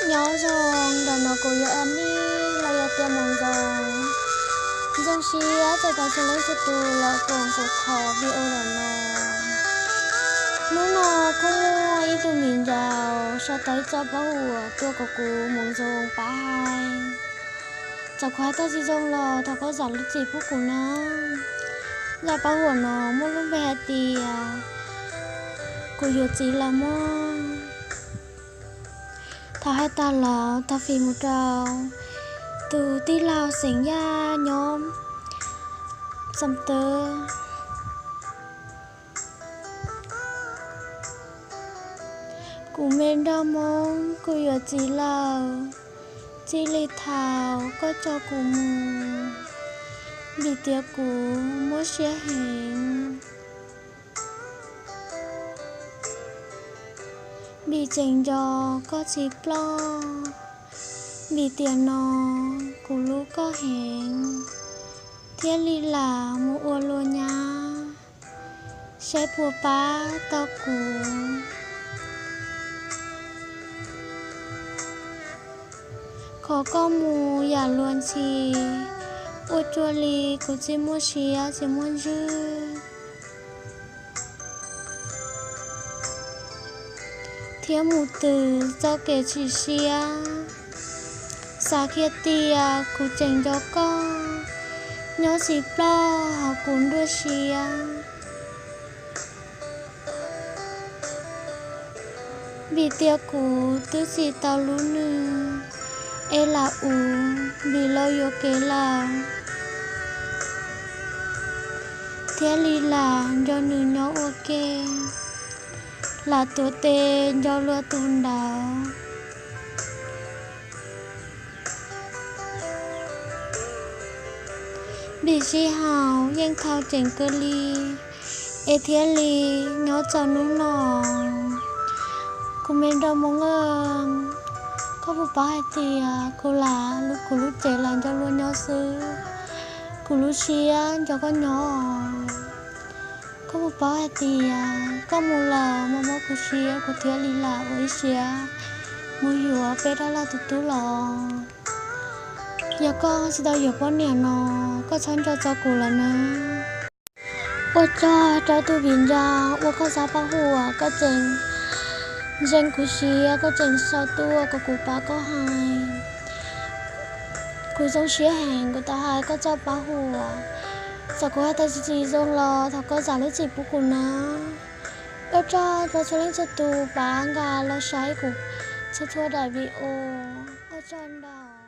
Nyob zoo, ntawm no kuv yog Annie los yog tias Moo Zoo. Zoo siab txais tau txhua leej txhua tus los koom kuv qhov video ntawm no. Hnub no kuj muaj ib tug viv ncaus sau tau ib txoj paj huam tuaj kom kuv Moo Zoo pab hais. Txawm kuv hais tau tsis zoo los thov koj zam lub txim pub kuv nawb. Zaj paj huam no muaj lub npe hais tias kuv yuav txiv lawm mog. Thaum hais tag lawm, tau fim mus rau tus tij laug xeem Yaj nyob Xam Tawb. Kuv me nraug Hmoob, kuv yuav txiv lawm, txij li thaum koj tso kuv mus, vim tias kuv muab siab heev, vim tseem nco koj tsis ploj, vim tiam no kuv hlub koj heev, thiaj li lam mus ua luag nyab, saib puas pab tau kuv. Qhov koj mus yam luag ntxhi, ua cuag li kuv tsis muaj siab tsis muaj ntsws, thiab mus twg txoj kev chim siab. Xav kiag tias kuv tseem nco koj, nyob tsis ploj hauv kuv nruab siab. Vim tias kuv twb txim tau lub nws, es lam ua vim los yuam kev lawm, thiaj li lam nrog nws nyob ua ke, lam tuav tes nco luag tus ntawd. Vim sij hawm yeej thaum tseem kawg li, es thiaj li nyob txog hnub no. Kuv me nraug Hmoob, koj puas paub hais tias kuv lam kuv lub cev lam nco luag nyob xwb, kuv lub siab nco koj nyob. Koj puas paub hais tias koj mus lawm mas mob kuv siab, kuv thiaj li lam ua ib siab mus yuav peb dab laug tus tub los. Yog koj tsis tau yuav poj niam no, koj txhob nco txog kuv lawm nawb. Ua tsaug rau tus viv ncaus uas koj zaj paj huam, koj tseem ntseeg kuv siab, koj tseem sau tuaj kom kuv pab koj hais. Kuv zoo siab heev kuv tau hais koj txoj paj huam. Txawm kuv hais tau tsis zoo los thov koj zam lub txim pub kuv nawb. Ua tsaug rau txhua leej txhua tus pab nkag los saib kuv txhua txhua daim video. Ua tsaug ntau.